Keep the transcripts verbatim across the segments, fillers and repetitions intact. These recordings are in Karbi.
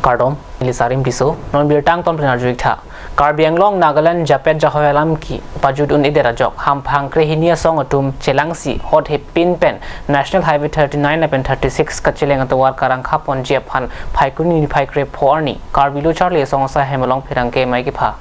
Pardom, Lisa Rimpiso, non birta angton pen arju-ik tha. Karbi Anglong Nagaland japet jahoi alam kepajut un-edet ajok, hamphang krehini asong atum chelangsi hot hepin pen National Highway thirty-nine lapen thirty-six kacheleng atovar karangkha ponji aphan Phaikuni niphai krepho arni Karbi Lo Charli Asong Asaihem along pherangke amei kepha.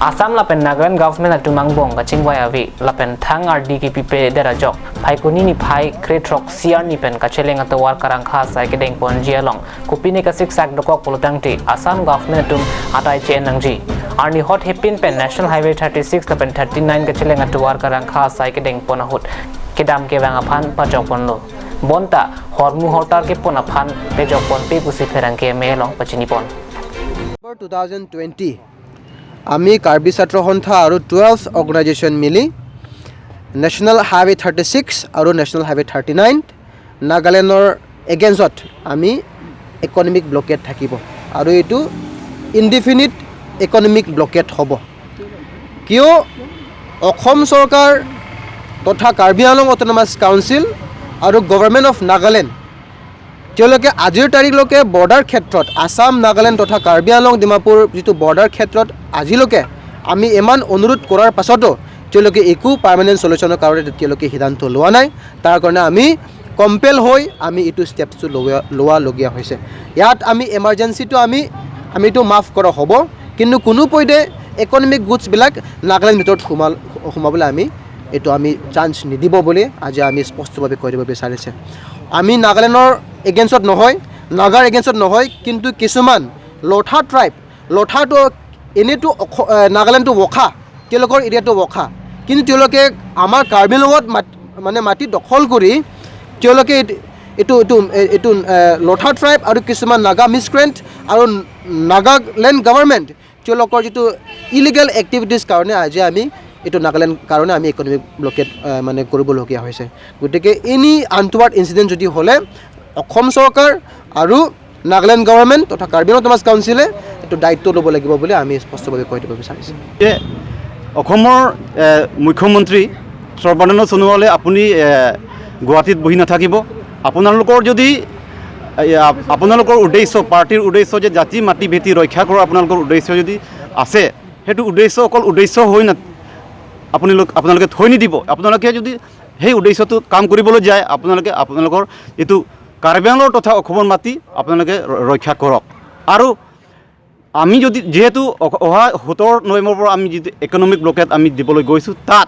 Assam lapen Nagaland government atum angbong kachingvai ave lapen thang ardi kepipedet ajok, Phaikuni niphai krethroksi arni pen kacheleng atovar karangkha asai kedeng ponji along kopine kasiksak dokok pulotangte Assam government atum atai che-en nangji. Arni hot hepin pen National Highway thirty-six lapen thirty-nine kacheleng atovar karangkha asai kedeng pon ahut kedam kevang aphan pajok ponlo. Bonta hormu hortar kepon aphan pejok ponpe pusi pherangke amei along pachini pon. December two thousand twenty, আমি কাৰ্বি ছাত্ৰ সন্থা আৰু twelve organisation মিলি national highway thirty six আৰু national highway thirty nine নাগালেণ্ডৰ এগেইনষ্টত আমি economic blocked থাকিব আৰু এইটো ইনডিফিনিট ইকনমিক ব্লকেড হ'ব। কিয় অসম চৰকাৰ তথা কাৰ্বি আংলং অট'নমাছ কাউন্সিল আৰু গভৰ্ণমেণ্ট অফ নাগালেণ্ড তেওঁলোকে আজিৰ তাৰিখলৈকে বৰ্ডাৰ ক্ষেত্ৰত আছাম, নাগালেণ্ড তথা কাৰ্বি আংলং, ডিমাপুৰ যিটো বৰ্ডাৰ ক্ষেত্ৰত আজিলৈকে আমি ইমান অনুৰোধ কৰাৰ পাছতো তেওঁলোকে একো পাৰ্মানেণ্ট চলিউশ্যনৰ কাৰণে তেওঁলোকে সিদ্ধান্ত লোৱা নাই। তাৰ কাৰণে আমি কম্পেল হৈ আমি এইটো ষ্টেপটো লোৱা লোৱালগীয়া হৈছে। ইয়াত আমি ইমাৰ্জেঞ্চিটো আমি আমিতো মাফ কৰা হ'ব, কিন্তু কোনো পধ্যে ইকনমিক গুডছবিলাক নাগালেণ্ড ভিতৰত সোমাল সোমাবলৈ আমি এইটো আমি চান্স নিদিব বুলি আজি আমি স্পষ্টভাৱে কৈ দিব বিচাৰিছে। আমি নাগালেণ্ডৰ এগেইনষ্টত নহয়, নাগাৰ এগেইনষ্টত নহয়, কিন্তু কিছুমান লোঠা ট্ৰাইব, লোঠাটো এনেইতো অস- এ, নাগালেণ্ডটো ৱখা, তেওঁলোকৰ এৰিয়াটো ৱখা, কিন্তু তেওঁলোকে আমাৰ কাৰ্বি আংলঙত মাত- মানে মাটি দখল কৰি তেওঁলোকে এইটো এইটো এইটো এ, এইটো এ, লোঠা ট্ৰাইব আৰু কিছুমান নাগা মিছক্ৰেণ্ট আৰু নাগালেণ্ড গভৰ্ণমেণ্ট তেওঁলোকৰ যিটো ইলিগেল এক্টিভিটিজ কাৰণে আজি আমি এইটো নাগালেণ্ড কাৰণে আমি ইকনমিক ব্লকেড এ, মানে কৰিবলগীয়া হৈছে। গতিকে এনি আনটুৱাৰ্ড ইনচিডেণ্ট যদি হ'লে অসম চৰকাৰ আৰু নাগালেণ্ড গভৰ্ণমেণ্ট তথা কাৰ্বি আংলং অট'নমাছ কাউন্সিলে এইটো দায়িত্ব ল'ব লাগিব বুলি আমি স্পষ্টভাৱে কৈ দিব বিচাৰিছোঁ। যে অসমৰ এ, মুখ্যমন্ত্ৰী সৰ্বানন্দ সোণোৱালে আপুনি এ, গুৱাহাটীত বহি নাথাকিব। আপোনালোকৰ যদি এ, আপ- আপোনালোকৰ উদ্দেশ্য, পাৰ্টিৰ উদ্দেশ্য যে জাতি মাটি ভেটি ৰক্ষা কৰা আপোনালোকৰ উদ্দেশ্য যদি আছে, সেইটো উদ্দেশ্য অকল উদ্দেশ্য হৈ না আপোনালোক আপোনালোকে থৈ নিদিব। আপোনালোকে যদি সেই উদ্দেশ্যটো কাম কৰিবলৈ যায়, আপোনালোকে আপোনালোকৰ এইটো কাৰ্বি আংলং তথা অসমৰ মাটি আপোনালোকে ৰ- ৰক্ষা কৰক। আৰু আমি যদি যিহেতু অ- অহা সোতৰ নৱেম্বৰৰ পৰা আমি যিটো ইকনমিক ব্লকেড আমি দিবলৈ গৈছোঁ, তাত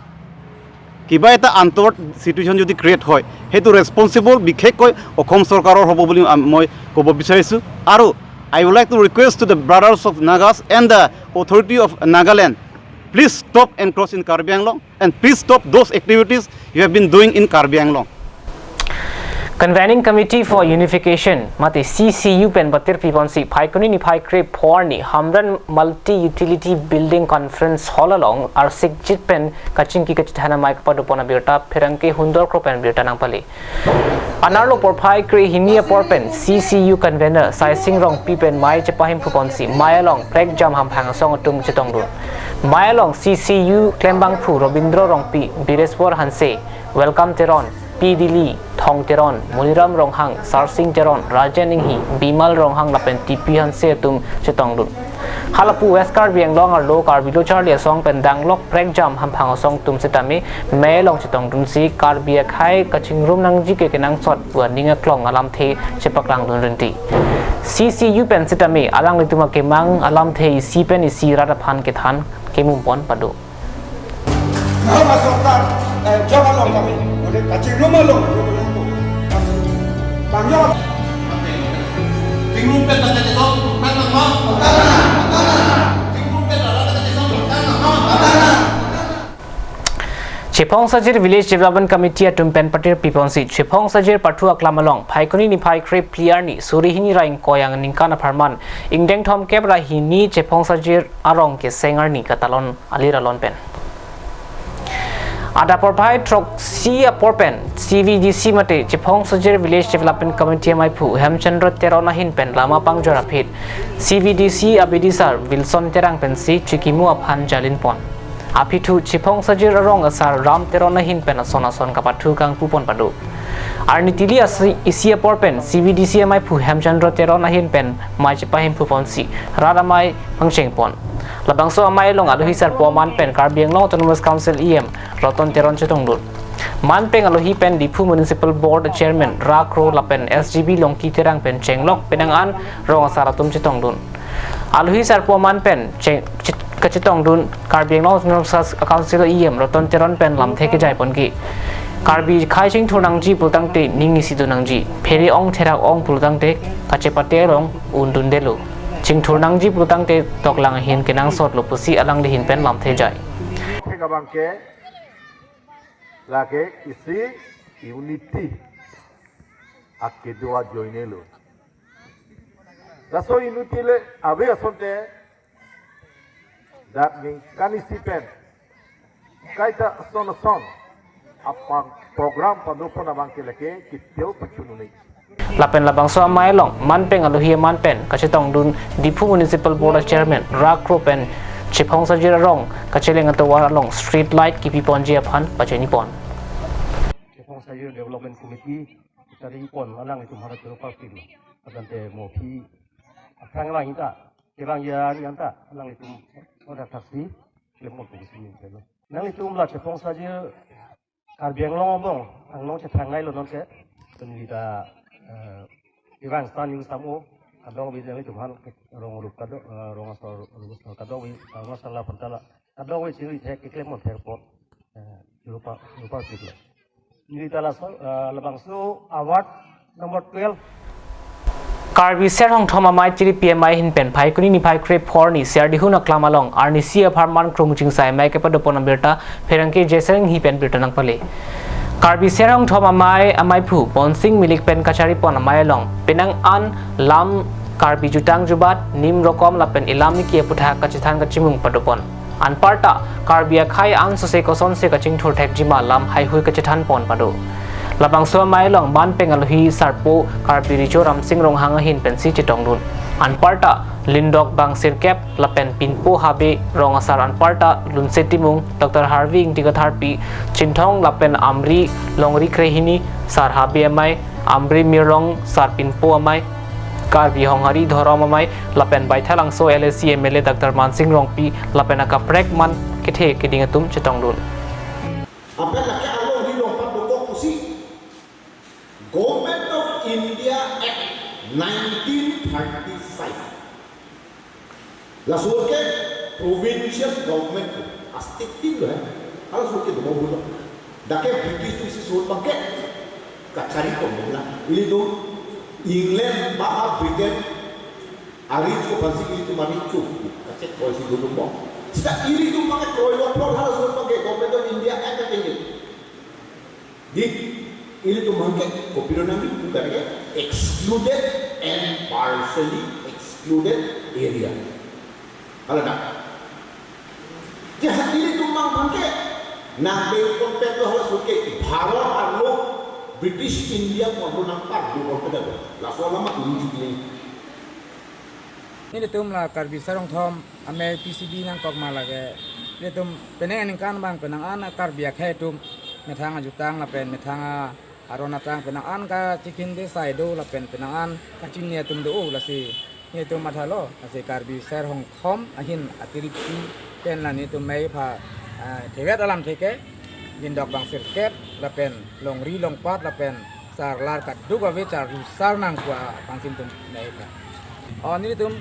কিবা এটা আনটুৱাৰ্ড চিটুৱেশ্যন যদি ক্ৰিয়েট হয়, সেইটো ৰেছপনচিবল বিশেষকৈ অসম চৰকাৰৰ হ'ব বুলি আম- মই ক'ব বিচাৰিছোঁ। আৰু I would like to request to the brothers of Nagas and the authority of Nagaland, please stop encroach in Karbi Anglong and please stop those activities you have been doing in Karbi Anglong. Convening Committee for Unification mate C C U pen patir piponsi Phaikuni niphai krepho arni Hamren Multi Utility Building Conference Hall along arsikjit pen kachingki kachethan amei kepadopon abirta pherangke Hundor Kro pen birta nangpale. Anerlo porphai krehini apor pen C C U convener Saising Rongpi pen mei chepahimphuponsi mei along prekjam hamphang asong atum chetongdun. Mei along C C U klembangphu Robindro Rongpi, Bireswar Hanse, Welcome Teron, P Dili, Thong Teron, Muniram Ronghang, Sarsing Teron, Rajen Inghi, Bimal Ronghang lapen T P Hanse atum chetongdun. Halapu West Karbi Anglong arlo Karbi Lo Charli Asong pen danglok prekjam hamphang asong atum sitame mei along chetongdunsi Karbi akhei kachingrum nangji ke kenangsot pu aning aklong alamthe chepaklangdun rinti. C C U pen sitame alanglitum akemang alamthe isi pen isi rat aphan kethan kemumpon pado. Nahok asokar, eh, jok along kami, udah kacing rumah lo. Bang Yon. Tingrum pen kata kesong, pen nama. Tingrum pen kata kesong, pen nama. Chephong Sajir Village Development Committee atum pen patir piponsi Chephong Sajir pathu aklam along Phaikuni niphai krepli arni suri hini ra ingkoi aningkan apharman ingdeng thomkep ra hini Chephong Sajir arong keseng arni katalon alir alon pen. Adap porphai throksi apor pen C V D C mate Chephong Sajir Village Development Committee ameiphu Hemchandra Teron ahin pen lama pangjor aphi C V D C abidisar Wilson Terang pensi chikimu aphan jalinpon. Aphi thu Chephong Sajir arong asar Ram Teron ahin pen ason ason kapathu kangpupon pado. Arni tili asi isi apor pen C B D C amei phu Hemchandra Teron ahin pen mei chepahimphu ponsi rat amei pangcheng pon. Labangso amei along alohi sarpo aman pen Karbi Anglong Autonomous Council E M Ratan Teron chetongdun. Man pen alohi pen Diphu Municipal Board Chairman Ra Kro lapen S G B Longki Terang pen chenglok penang an rong asar atum chetongdun. Alohi sarpo aman pen che-, che-, kachetongdun Karbi Anglong Autonomous Council E M Ratan Teron pen lamthe kejai ponke. Karbi akhei chingthur nangji pulotangte ning isi do nangji. Phere ong therak ong pulotangte kachepate rong undundelo. Chingthur nangji pulotangte toklang ahin kenangsotlo pusi alangli ahin pen lamthe jai. Thek abangke lake isi unity akedo ajoinelo. Laso unity le ave asonte dak ningkan isi pen kaita ason ason apang program padopon abangke lake kiteo pachununi. Lapen labangso amei along man pen alohi aman pen kachetongdun Diphu Municipal Board Chairman Ra Kro pen Chephong Sajir arong kacheleng atovar along street light kipi ponji aphan pachini pon. Chephong Sajir Development Committee kachari pon alanglitum hara choro parpik lo. Adante mo phi aphrang lang ita, kerang ya ni anta, alanglitum order thaksi, klemon pusi ni pelo. Nanglitum la Chephong Sajir Karbi Anglong abong, Anglong chethang lailo nonke, pen kita, eh, irang stan ning samo, kadokave nanglitum aphan, rong rup kadok, eh, rong asor rup asor kadokave, rong asor la pantala, kadokave chiri thek, keklemon thek pot, eh, rupa, rupa siklo. Neli ta laso, eh, labangso award number twelve. Karbi Ser Hongthom Amei Tiripi Amei ahin pen Phaikuni niphai krepho arni Siardihun aklam along arnisi apharman krung chingsai amei kepadopon abirta pherangke Jesering hi pen birta nangpale. Karbi Ser Hongthom Amei ameiphu Bonsing Milik pen kachari pon amei along penang an lam Karbi jutang jubat, nim rokom lapen ilam niki aputhak kachethan kachimung padopon. Anparta Karbi akhei ansose kosonse kachingthur thekjima lam haihui kachethan pon pado. Labangso amei along man pen alohi sarpo Karbi Recho Ramsing Ronghang ahin pensi chetongdun. Anparta Lindok Bangsirkep lapen Pinpo Habe rong asar anparta Lunse Timung, Doctor Harvey Ingti Katharpi, Chinthong lapen Amri Longri Krehini, Sar Habe Amei, Amri Mirlong, Sar Pinpo Amei, Karbi Honghari Dhorom Amei lapen Baithalangso L A C M L A Doctor Mansing Rongpi lapen akaprek man kethe keding atum chetongdun. Apen lake alongri longpat dokok pusi Government of India Act nineteen thirty-five. Laso ke provincial government ko, a state tin lo hai. Halaso ke domo bulo. Dak ke British atum isi sot abangke kachari pon bom la. Ilitum England ba Britain ari cho aphansi ilitum ari cho kachek kroi si dodun bom. Seta ilitum abangke kroilo apot halaso abangke Government of India Act athengke. Di, ilitum abangke kopilo nangli pu kali ke excluded and partially excluded area. Hala dak. Jadi ilitum abangke nang be konpet lo halaso ke Bharat arlo British India arlo nangpar do konpet lo. Laso alama ulu chikli. Nelitum la Karbi Ser Hongthom Amei P C B nangkok ma lake. Nelitum penang aningkan abang penang an Karbi akhei atum methang ajutang lapen methang aron atang penang an kachikhin de sai do lapen penang an kachini atum do lasi nelitum mathalo lasi Karbi Ser Hongthom ahin atiripi pen la nelitum mei pha, ah, thevet alamthe ke Lindok Bangsirkep lapen Longri Longpat lapen Sar lar kadokave char lusar nangkua aphansi nelitum mei pha. O nelitum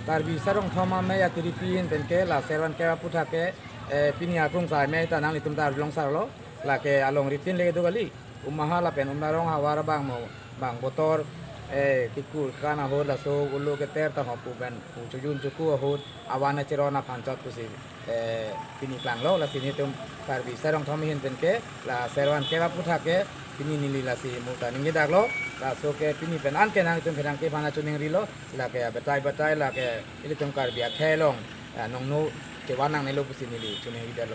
Karbi Ser Hongthom Amei atiripi ahin pen ke la servan ke aputhak ke, eh, pini akrung sai mei ta nanglitum ta arjulong sarlo lake alongri tin le do kali. Ummaha lapen Umlarong ahavar abang mo bang botor, eh, kikur kan ahut laso ulo keter ta ho pu pen pu chojun choku ahut avan acheron aphan chot pusi, eh, pini klanglo lasi nelitum Karbi Ser Hongthom ahin pen ke la servan ke aputhak ke pini neli lasi muta ningje daklo laso ke pini pen an ke nanglitum pherangke aphan choningrilo lake abatai batai lake ilitum Karbi akhei along, eh, nongno kevan nangnelo pusi neli choningri detlo.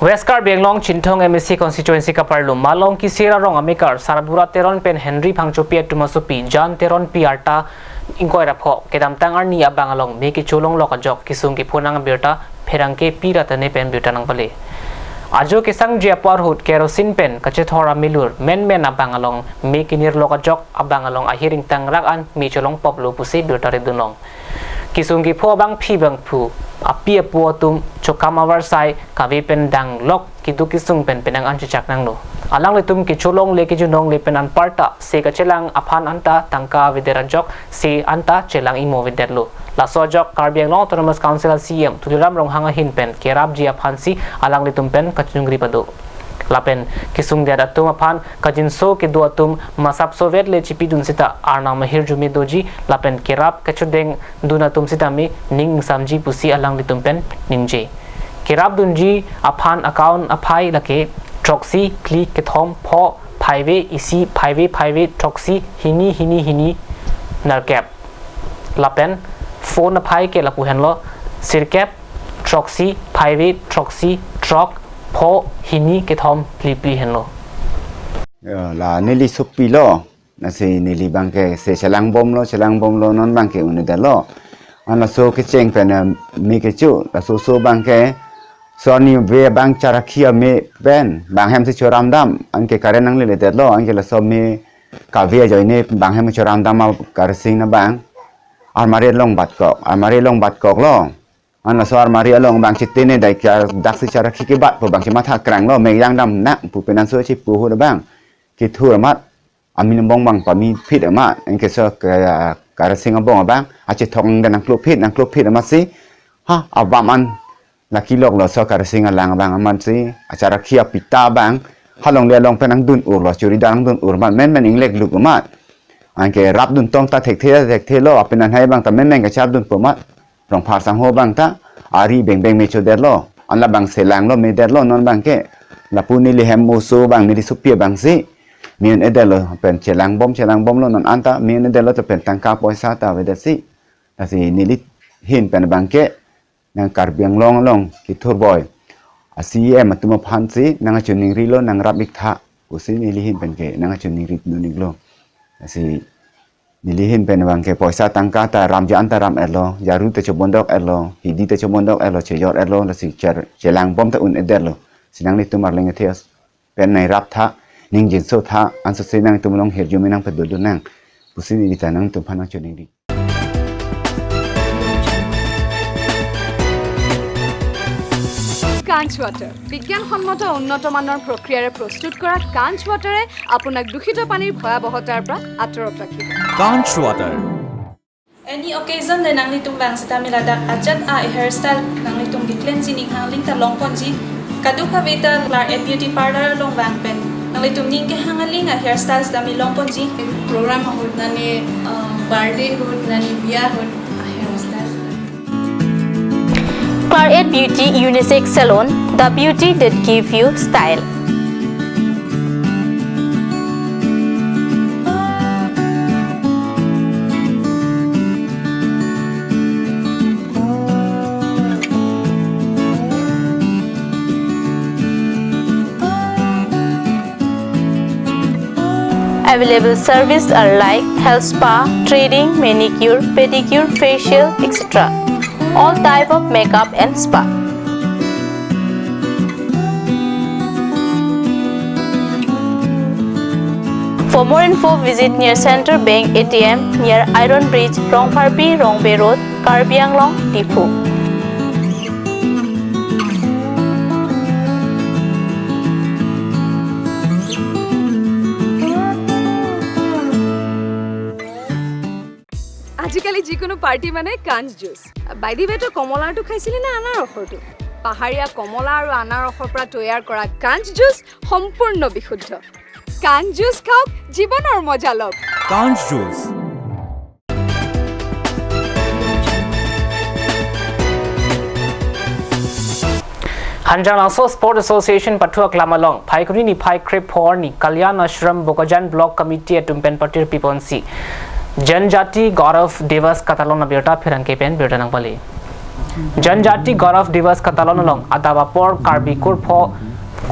West Karbi Anglong Chinthong M A C constituency kaparlo Malong Kisir arong amekar Sarbura Teron pen Henry Phangchopi atum asopi Jan Teronpi arta ingkoi ra pho kedamtang arni abang along me kecholonglok ajok kesung kephonang abirta pherangke Pi Ratane pen birta nangpale. Ajo kesangji apor ahut kerosene pen kachethor amelur menmen abang along me kenirlok ajok abang along ahir ingtangrak an me cholong poplo pusi birta ridunlong. Kesung kepho abangpi abangphu, api apo atum chokam avarsai kave pen danglok keduk kesung pen penang an chechak nanglo. Alanglitum kecholongle kejunongle pen anparta se kachelang aphan anta tangka avedet ajok se anta chelang imo avedetlo. Laso ajok Karbi Anglong Autonomous Council a-C E M Tuliram Ronghang ahin pen kerapji aphansi alanglitum pen kachiningri pado. Lapen kesungdet atum aphan kajinso kedo atum masap sovet le chipidun sita arnam ahirjume doji lapen kerap kachodeng dun atum sitame ning ingsamji pusi alanglitum pen ningje. Kerap dunji aphan account aphai lake throksi phli kethom pho phaive isi phaive phaive throksi hini hini hini nerkep. Lapen phone aphai ke lapu henlo sirkep throksi phaive throksi throk pho hini kethom phli phli henlo. Ya, la neli sopilo. Lasi neli abangke se chelangbomlo, chelangbomlo, non abangke un-edetlo. An laso kecheng pen, eh, me kecho, laso oso abangke, so arni ave abang charakhi ame pen, bang hem si choramdam, anke current nangle-ledetlo, anke laso me kave ajoine bang hem choramdam a-kerosene abang, almari along batkok, almari along batkoklo. An laso almari along bang chetene dai kya daksi charakhi kebatpo bang chematha kranglo, me yangdam nang pu penang so chepu ahut abang. Kethur amat, amin abong bang pami phit amat, anke so ke-, kerosene abong abang, achethok dan nangklo phit, nangklo phit amatsi, ha, abam an, laki loklo so kerosene alang abang amatsi, acharakhi apita abang, halongle along pen nangdun urlo, churidar nangdun ur amat, menmen inglekluk amat. Anke rapdun tong ta thekthe, thekthelo, apin anhai abang ta menmen kacharapdunpo amat. Rongphar sangho abang ta, ari bengbeng me chodetlo, an labang selanglo medetlo non abangke, lapu neli hem oso abang neli sopi abangsi, me un-edetlo, pen chelangbom, chelangbomlo non anta, me un-edetlo to pen tangka poisa ta avedetsi, lasi neli ahin pen abangke, nang Karbi Anglong along, kethur boi, a-C E M atum aphansi, nangkachiningrilo, nangrap iktha, pusi neli ahin penke, nangkachiningripdun-iklo. Lasi, neli ahin pen abangke poisa tangka ta ramji anta ram-etlo, jaru ta chobondok-etlo, hidi ta chobondok-etlo, chejor-etlo, lasi cher-, chelangbom ta un-edetlo. Si nanglitum arleng athe pen nai raptha, ning jinso tha, ansose nangtum along hirjume nangpadodun nang. Pusi neli ta nangtum aphan nangchiningri. কাঞ্চ ৱাটাৰ, বিজ্ঞানসন্মত উন্নত মানৰ প্ৰক্ৰিয়াৰে প্ৰস্তুত কৰা কাঞ্চ ৱাটাৰে আপোনাক দূষিত পানীৰ ভয়াৱহতাৰ পৰা আঁতৰত ৰাখিব। Kanch Water. Any occasion le nanglitum bang sitame ladak ajat a-hairstyle nanglitum declaim si ning hangling ta longponji. Kadokave ta Claret Beauty Parlour along vang pen nanglitum ning kehang aling a-hairstyle sitame longponji. Program ahut nani, uh, birthday ahut nani, biya ahut a-hairstyle. Claret Beauty Unisex Salon, the beauty that give you style. Available service are like health spa, threading, manicure, pedicure, facial, et cetera. All type of makeup and spa. For more info, visit near Central Bank A T M, near Iron Bridge, Rongpharpi, Rongbe Road, Karbi Anglong, Diphu. আজিকালি যিকোনো পাৰ্টি মানে কাঞ্চ juice. By the way, তই কমলাৰটো খাইছিলি নে আনাৰসৰটো? পাহাৰীয়া কমলা আৰু আনাৰসৰ পৰা তৈয়াৰ কৰা কাঞ্চ জুচ সম্পূৰ্ণ বিশুদ্ধ। কাঞ্চ জুচ খাওক, জীৱনৰ মজা লওক। Kanch Juice. Hanjanglangso Sport Association pathu aklam along Phaikuni niphai krepho arni Kalyan Ashram Bokajan Block Committee atum pen patirpiponsi Janjati Gaurav Divas katalon abirta pherangke pen birta nangpale. Janjati Gaurav Divas katalon along adap apor Karbi kurpho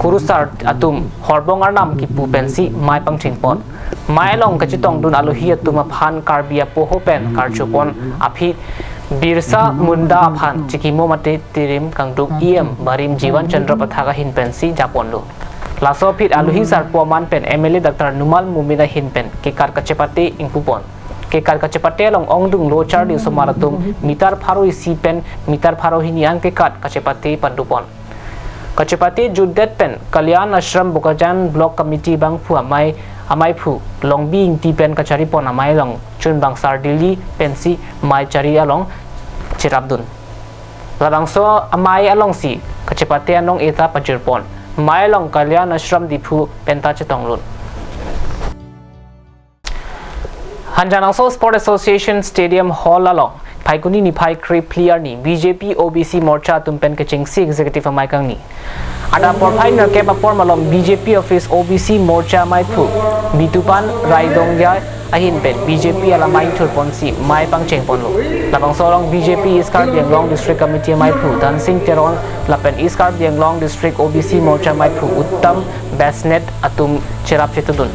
kurusar atum horbong arnam kipu pensi mei pangchengpon. Mei along kachetongdun alohi atum aphan Karbi apoho pen karchopon aphi Birsa Munda aphan chikimo mate tirim kangduk E M Barim Jiwan Chandra Pathak ahin pensi japonlo. Laso aphi alohi sarpo aman pen M L A Doctor Numal Momin ahin pen kekat kachepate ingpupon. Kekat kachepate along ongdung lo charli osomar atum meter pharo isi pen meter pharo hini an kekat kachepate pandupon. Kachepate jutdet pen Kalyan Ashram Bokajan Block Committee abangphu amei, ameiphu Longbi Ingti pen kacharipon amei along chunbang sardili pensi mei chari along cherapdun. Labangso amei alongsi kachepate anong-e ta pajirpon. Mei along Kalyan Ashram Diphu penta chetonglun. Hanjanangso Sport Association Stadium Hall along Phaikuni niphai krephli arni B J P O B C Morcha atum pen kechengsi Executive amei kangni. Adap porphai nerkep apor malom B J P Office O B C Morcha ameiphu Bitupan Raidongya ahin pen B J P alamei ingthurponsi mei pangchengponlo. Labangso along B J P East Karbi Anglong District Committee ameiphu Dansing Teron lapen East Karbi Anglong District O B C Morcha ameiphu Uttam Besnet atum cherap chetudun.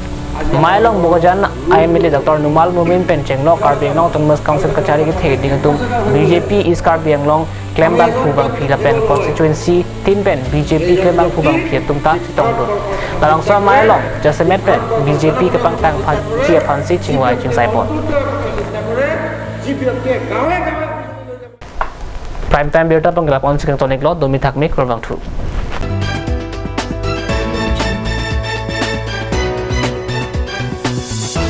Mei along Bokajan a M L A Doctor Numal Momin pen chenglok Karbi Anglong Autonomous Council kachari kethe ding atum B J P East Karbi Anglong klembangphu bangphi lapen constituency tin pen B J P klembangphu bangphi atum ta chetongdun. Labangso amei along jasemet pen B J P kepangtang phaji aphansi chingvai chingsaipon. Prime Time Birta pangkelaponsi kangtoniklo, domi thakmi, kurvangthu.